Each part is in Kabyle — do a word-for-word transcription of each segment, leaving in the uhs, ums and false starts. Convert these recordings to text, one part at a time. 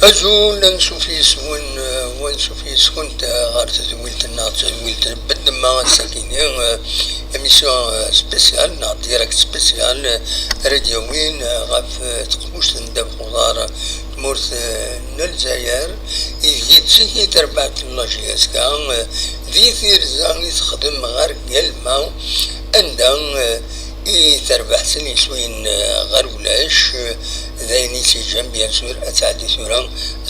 Azul, ansuf yes-wen, eh, wansuf yes-kent, eh, ɣer tedwilt-nneɣ, tadwilt n Beddemma, ass-agi-nni, eh, émission, eh, spéciale neɣ direct spécial, eh, ara d-yawin, eh, ɣef, eh, teqbuct n ddabex uḍar, tmurt, eh, n Lezzayer, ideg-i d zik i terbaɛt n la J S K, eh, di tirza i texdem ɣer Galma, anda, eh, i terbeḥ sin yiswiyen, eh, ɣer ulac, eh, d ayen i tt-yeǧǧan, bien sûr, ad tɛeddi tura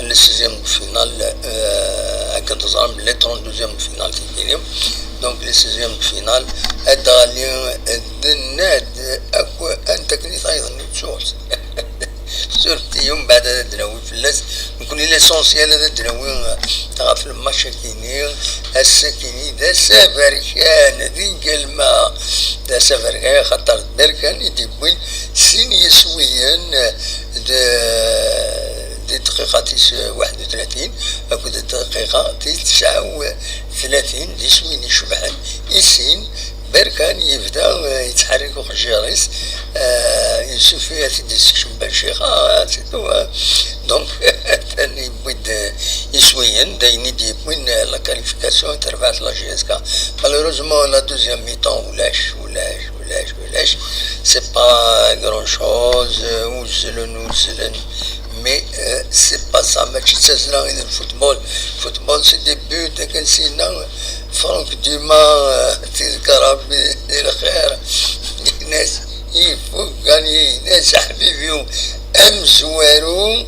le seizième de finale, eh, akken teẓram belli trente-deuxième de finale tigi. Donc le seizième de finale, ad d-ɣali, eh, d nnad akk anta akken i tayeḍ n tsuɣt. Surtout mbeɛd ad d-nawi fell-as. Nekkni l'essentiel ad d-nawi, eh, ɣef lmatch-agi-nni. Ass-agi-nni d ass aberkan di Galma. D ass aberkan, axaṭer d Berkan i d-yewwin sin yiswiyen d, di dqiqa tis waḥed u tlatin akked dqiqa tis tesɛa u tlatin, d iswiyen icebḥen i sin. Berkan yebda, eh, yettḥerrik uxjiṛ-is, eh, yessufi ad t-id-yessekcem Bancixa, et cetera. Donc, atan yewwi-d, eh, iswiyen, d ayen i d-yewwin, eh, la qualification i terbaɛt la J S K. Malheureusement, la deuxième mi-temps, ulac, ulac, ulac, ulac. C'est pas grand-chose, eh, uzzlen, uzzlen. Mais, euh, c'est pas ça, mačči d tazzla i d lfutbol. Lfutbol, c'est des buts, akken s-yenna Franck Dumas, euh, tizkar Rebbi di lxir. Yenna-as, il faut gagner, yenna-as, aḥbibi-w amezwaru,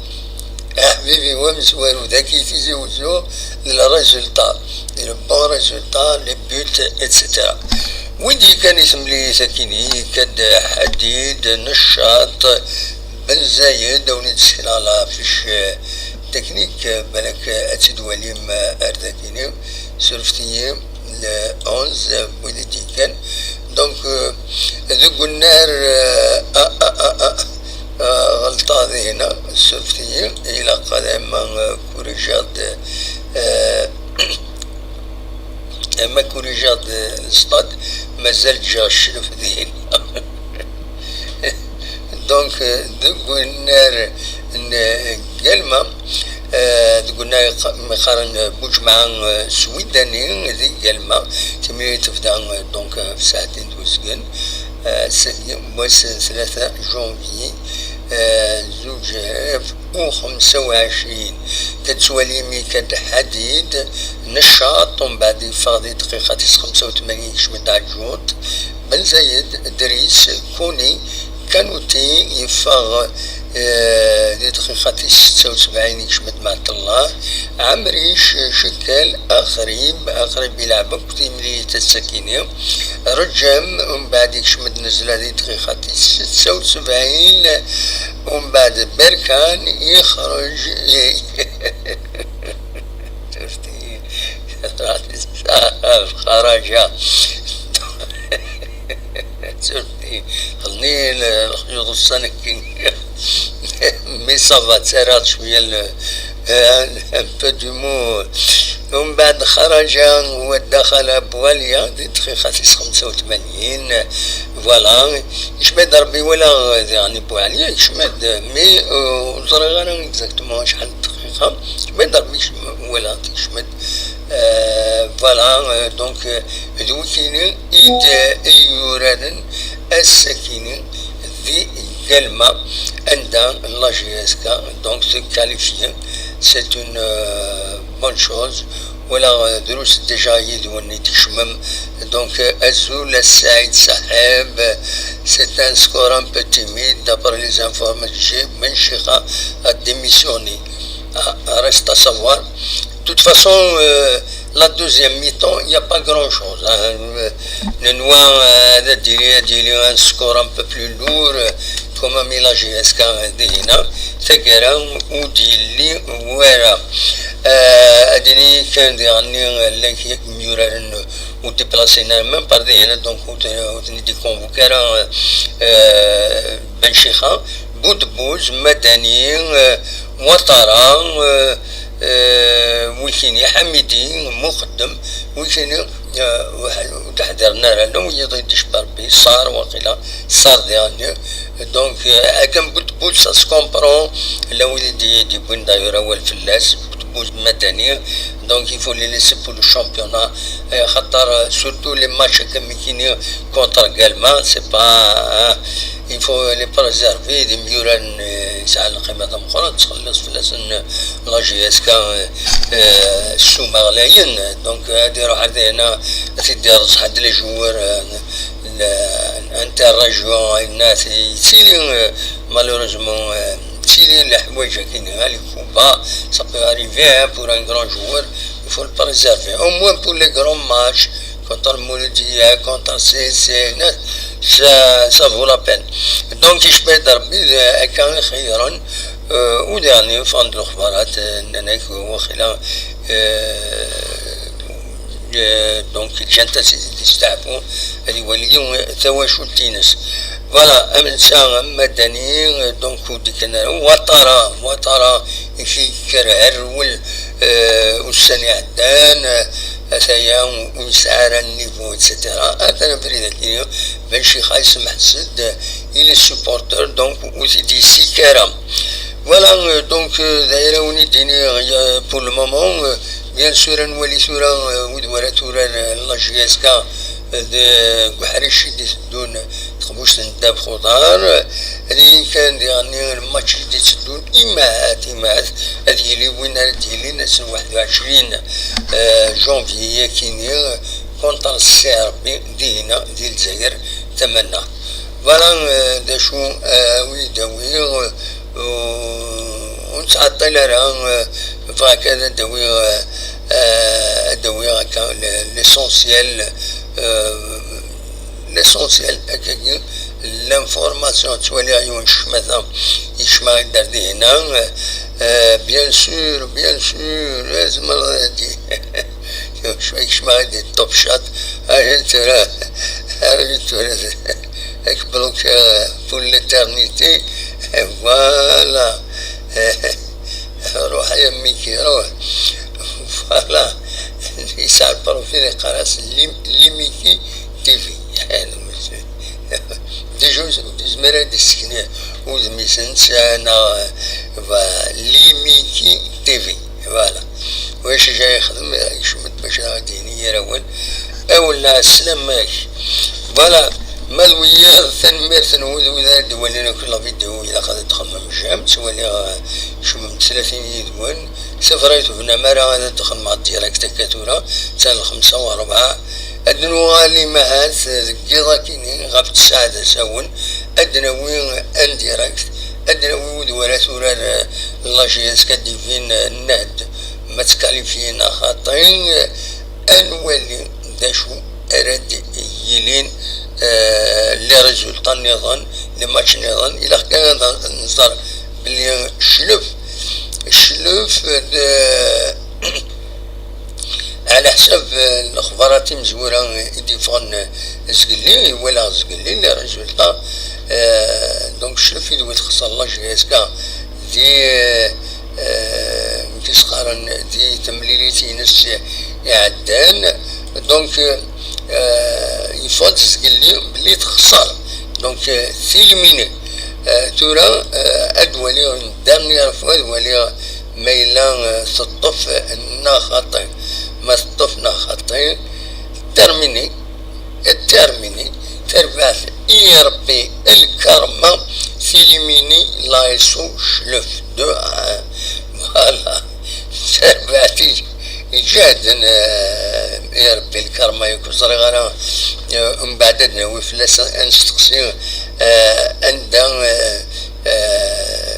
aḥbibi-w amezwaru, dagi Tizi Wezzu, d le résultat, d le bon résultat, les buts, et cetera. Wid yekkan i temlilit akkin-i, yekka-d Ḥadid, Neccaṭ, Ben Zayed, a wen-id-sekneɣ la fiche, euh, technique, euh, balak, euh, ad tt-id-twalim, euh, ar dagini, surfet-iyi, le onze, euh, wid i d-yekkan. Donc, euh, deg unnar, euh, ah, ah, ah, ah, euh, ɣelṭeɣ di hna, surfet-iyi, ilaq ad am, euh, corrigeɣ-d, euh, ma corrigeɣ-d le stade, mazal ǧǧiɣ cclef dihin. Donc, euh, deg unnar n Galma, euh, deg unnar iq-, mi qqaren Buǧemɛa, euh, Swidani di Galma, timlilit tebda, euh, donc, euh, ɣef ssaɛtin d uzgen, euh, seg wass n tlata janvier, euh, zuǧ alaf u xemsa u ɛecrin. Tettwalim yekka-d Ḥadid, Neccaṭ, umbeɛd yeffeɣ di dqiqa tis xemsa u tmanyin, yekcem-d Ɛeǧǧuṭ, Ben Zayed, Dris, Kuni, Kanuti, yeffeɣ, eh, di dqiqa tis setta u sebɛin, yekcem-d Meɛṭellah, Ɛemric, Cikkel, Axrib, Axrib yelɛeb akk timlilit ass-agi-nni, Reǧem, umbeɛd yekcem-d Nezla di dqiqa tis setta u sebɛin, umbeɛd Berkan yexreǧ, xaraǧa. Surfet-iyi, xelni lexyuḍ ussan-agi. Mais ça va, ttarraɣ-d cwiya le, un peu d'humour. Umbeɛd xaraǧa waddaxala Bwalya di dqiqa tis xemsa u tmanyin. Voilà. Yecba-d Rebbi walaɣ diɣen i Bwalya, yecba-d, mais, euh, ur ẓriɣ ara exactement acḥal n dqiqa. Yecba-d Rebbi, yecba-, walaɣ-t, yecba-d. Euh, voilà, euh, donc, euh, d wikini i d, i yuraren ass-akini di Galma, anda la J S K, donc, se qualifie. C'est une, euh, bonne chose. Walaɣ, euh, drus déjà yid-wen i d-tkecmem. Donc, euh, azul a Saïd Saḥib, c'est un score un peu timide, d'après les informations que j'ai, Benchicha a démissionné. Ah, reste à savoir. De toute façon, euh, la deuxième mi-temps, il n'y a pas grand-chose, hein. Euh, nenwa, euh, ad d-yili, ad d-yili un score un peu plus lourd, euh, comme mi la J S K di hna. Taggara ur d-yelli wara. Euh, ad d-nini kan diɣen, euh, llan kra n yimyuraren ur d-déplacé ara, même par di hna, donc ur t-, ur ten-id-convoqué ara, euh, Benchicha. Boudbouz, Madani, euh, Ouattara, euh, euh, wikini, Hamidi, Muqeddem, wikini, euh, ur d-ḥdiren ara, la wiyaḍ i d-icba Rebbi, Sar, waqila, Sar diɣen. Donc, euh, akken Boudbouz Bout, ça se comprend, la wid i d-yewwin d'ailleurs awal fell-as, Bout Madani, donc il faut les laisser pour le championnat, eh, xaṭer, euh, surtout les matchs comme Mikini contre Galma, c'est pas, hein, il faut les préserver, d imyurar, euh, yesɛan lqima tameqqrant, txelliṣ fell-asen la J S K, euh, euh, ssuma ɣlayen, donc, euh, ad iruḥ ar dihna, ad t-id-yerẓ ḥedd les joueurs, euh, n-, n-, interrégion, ayen yettili, euh, malheureusement, euh, yettili leḥwayeǧ akkin, hein, les coups bas, ça peut arriver, hein, pour un grand joueur, il faut le préserver. Au moins pour les grands matchs, contre Mouloudia, contre C S C, ça, ça vaut la peine. Donc, icebbeḥ-d Rebbi, euh, akka i xeyyren, euh, u daɣen ffɣen-d lexbarat, euh, nnan-ak, waqila, euh, euh, donc, ǧǧant-as-id isteɛfu ad iwali tawacult-ines. Voilà, am netta, am Madani, euh, donc, ur d-ikkan ara. Ouattara, Ouattara, i k-yekker herwel, euh, ussan iɛeddan, euh, ataya ur yesɛi ara nnivu, et cetera. Atan abrid akkin, Ben Chixa yesmeḥs-d, euh, il est supporter, donc, ur t-id-yessik ara. Voilà, euh, donc, euh, d ayen ara wen-id-iniɣ, euh, pour le moment, euh, bien sûr, ad nwali tura, euh, wid wara turar, euh, la J S K, euh, deg uḥric i d-iteddun, teqbuct n ddabex uḍar, euh, ad yili kan diɣen lmatch i d-iteddun, imahat, imahat, ad yili win ara d-yilin ass n waḥed u ɛecrin, euh, janvier, akkin, euh, contre Serbie, dihna, di Lezzayer, tamanna. Voilà, euh, d acu, euh, wi d-awiɣ, euh, ur nettɛeṭṭil ara, euh, bɣiɣ kan ad d-awiɣ, euh, euh, ad d-awiɣ akka le-, l'essentiel, euh, l'essentiel, akkagi, l'information, ttwaliɣ yiwen ccmata, yekcem-aɣ-d ar dihna, euh, bien sûr, bien sûr, euh, tzemreḍ ad d-, Cwiya kecmeɣ-d di Top Shot. Ayen tura, armi tura, ad k-blokiɣ pour l'éternité. Voilà. Ruḥ ay a Miki, ruḥ. Voilà. Yesɛa lprofil yeqqar-as Lim-, Limiki T V. Déjà, ur yezmir ad d-yessken udem-is neɣ, voilà, Limiki T V. Voilà. Wacu i yexdem, yekcem-d bac ad aɣ-d-yini yir awal. Awella, sslam-ak. Voilà. Ma d wiyaḍ, tanemmirt-nwen, wid ara d-iwalin akk la vidéo, ilaq ad txemmem j'aime, ttwaliɣ, eh, kecmem-d tlatin yid-wen. Safra ur tebnam ara, ad txedmeɣ direct akka tura, atan lxemsa u rebɛa. Ad nuɣal imahat deg yiḍ akkin ɣef tesɛa d asawen, ad d-nawi en direct, ad d-nawi wid wara turar, eh, la J S K Divine, eh, nnad, ma ttkalifiyen neɣ xaṭi, eh, ad nwali d acu ara d-yilin, eh, les résultats nniḍen, les matchs nniḍen, ilaq kan ad nẓer belli cclef, cclef d, ɛla ḥsab, eh, lexbarat imezwura i d-yeffɣen, eh, zgelli, i walaɣ zgelli, les résultats, eh, donc cclef i d wi texṣer la J S K di, eh, eh, amek i s-qqaren, di temlilit-ines iɛeddan. Donc, eh, yeffeɣ-d zgelli belli texṣer. Donc, eh, t'éliminer. Eh, tura, eh, ad waliɣ une dernière fois, ad waliɣ ma yella, eh, teṭṭef neɣ xaṭi. Ma teṭṭef neɣ xaṭi, terminé, terminé. Terbaɛt i Rebbi lkarma, t'éliminer l'A S O cclef. Deux à un. Voilà. Terbaɛt i iǧehden, eh, i Rebbi lkarma, yak ur ẓriɣ ara, eh, mbeɛd ad nawi fell-as ad nesteqsi, eh, anda, eh, eh,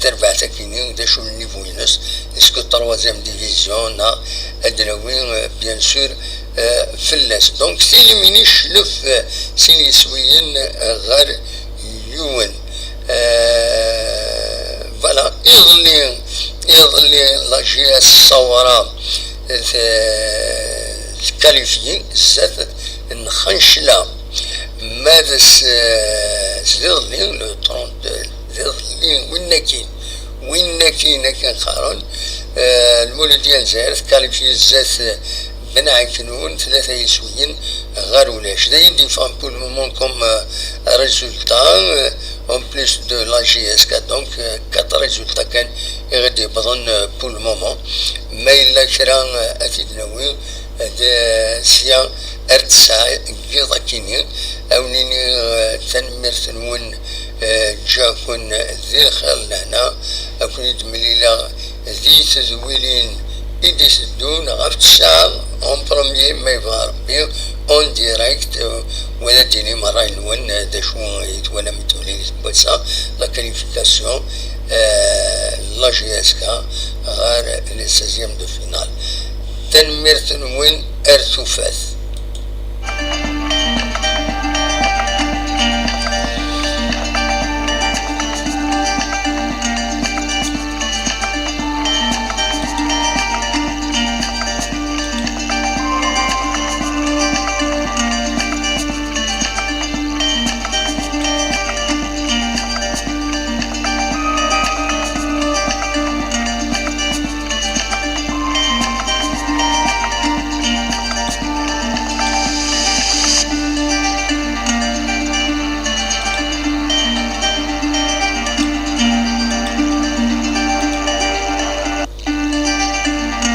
terbaɛt akkin, d acu n niveau-ines, est-ce que troisième division, neɣ ad nawi, eh, bien sûr, eh, fell-as. Donc, t'éliminer cclef, eh, sin yiswiyen, eh, ɣer yiwen. Eh, voilà, iḍelli, iḍelli, la J S Sawra, eh, tkalifyi zdat n Xancla. Ma d s-, s-, d iḍelli, le trente, d iḍelli, winnakin, winnakin akken qqaren, eh, Lmuludya n Lezzayer tkalifyi zdat, eh, Ben Ɛeknun, tlata yiswiyen ɣer ulac. D ayen d-yeffɣen pour le moment comme, eh, résultat, eh, En plus de la J S K, donc, euh, quatre résultats kan i ɣ-d-yewwḍen, euh, pour le moment. Ma yella kra, euh, ad t-id-nawi, euh, d, sya ar tesɛa n yiḍ akini, ad wen-iniɣ, euh, tanemmirt-nwen, euh, ǧǧiɣ-ken di lxir lehna, ad ken-id-mlileɣ di tedwilin i d-iteddun ɣef ttesɛa en premier, ma yebɣa Rebbi, en direct, euh, wa d ad d-yini merra-nwen, euh, d acu i twalam n temlilit n wass-a, la qualification, euh, la J S K ɣer les seizièmes de finale. Tanemmirt-nwen ar tufat.